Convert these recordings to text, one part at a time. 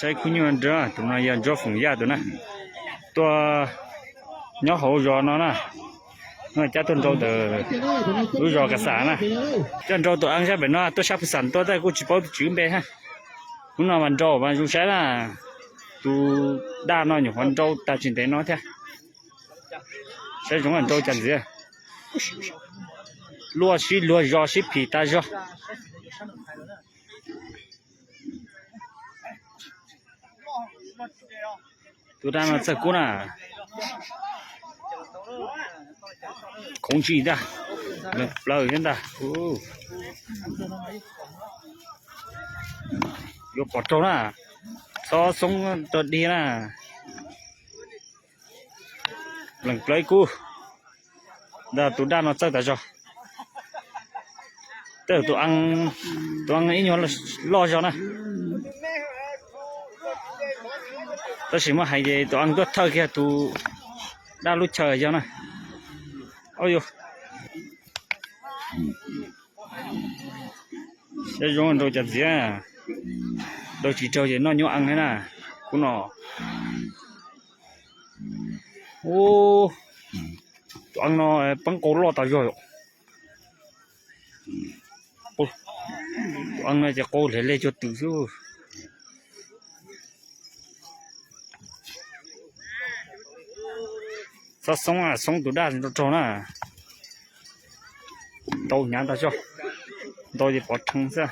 Saib khub nyuj nrab, tus no yog Ntsuab Foom Yaj tus na, tuaj nyob hauv zos no na. Cab tuaj nrau ntawm lub zos Kas Xas na. Coj nrau tus a sab pem no tuaj sab Phu Xam tuaj tab kuj tsis paub tus tswv npe ha. Hnub no mas nrau mas zoo saib na, tus daj no nyuam qhuav nrau tag tsis ntev no thiab. Saib zoo nrau cas ntxiv. Luaj sib luag zos sib phim tas zog. Tus daj no txawj kub na. Khoov ntsis ntag, lees plaws thiab ntag. Yuav pom raug na, txhob xoob rau dig na. Lees plaws ib kub. Ntag, tus daj no txawj tas zog. Tej zaum tus a, tus a ib nyuag loj zog na. Tab sis muab hais ces tus a tuaj thawj kiag tus daj lub chaw yog na. Au yog, saib zoo nrau cas ntxiv. Nrau tsis raug ces noj nyuj a thiab na. Kuv no, tus a no peeb qau loj tas zog. Tus a no ces qau hle le cuag twm xwb. Txhob xoob, xoob tus daj nrau raug na. Ntau hnyav tas zog, ntau ces pov rhees xwb.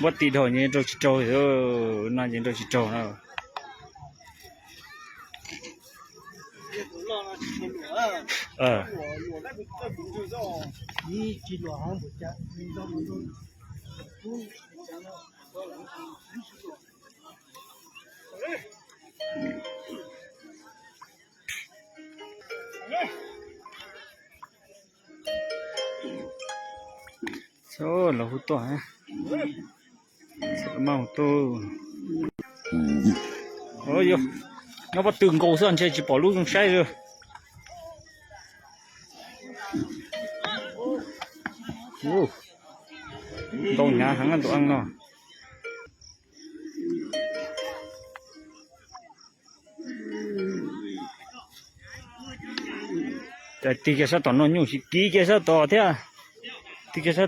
Muab ti dhau ces nrau tsis raug, no ces nrau tsis raug na. Los hu tuaj, mas hu tuaj. Yog nyob pob tw nkaus xwb ntshe tsis pom lub zoo saib li. Ntau hnyav heev tus a no. Cas tig kiag sab tom no nyuj, kiv kiag sab tom thiab. Tig kiag sab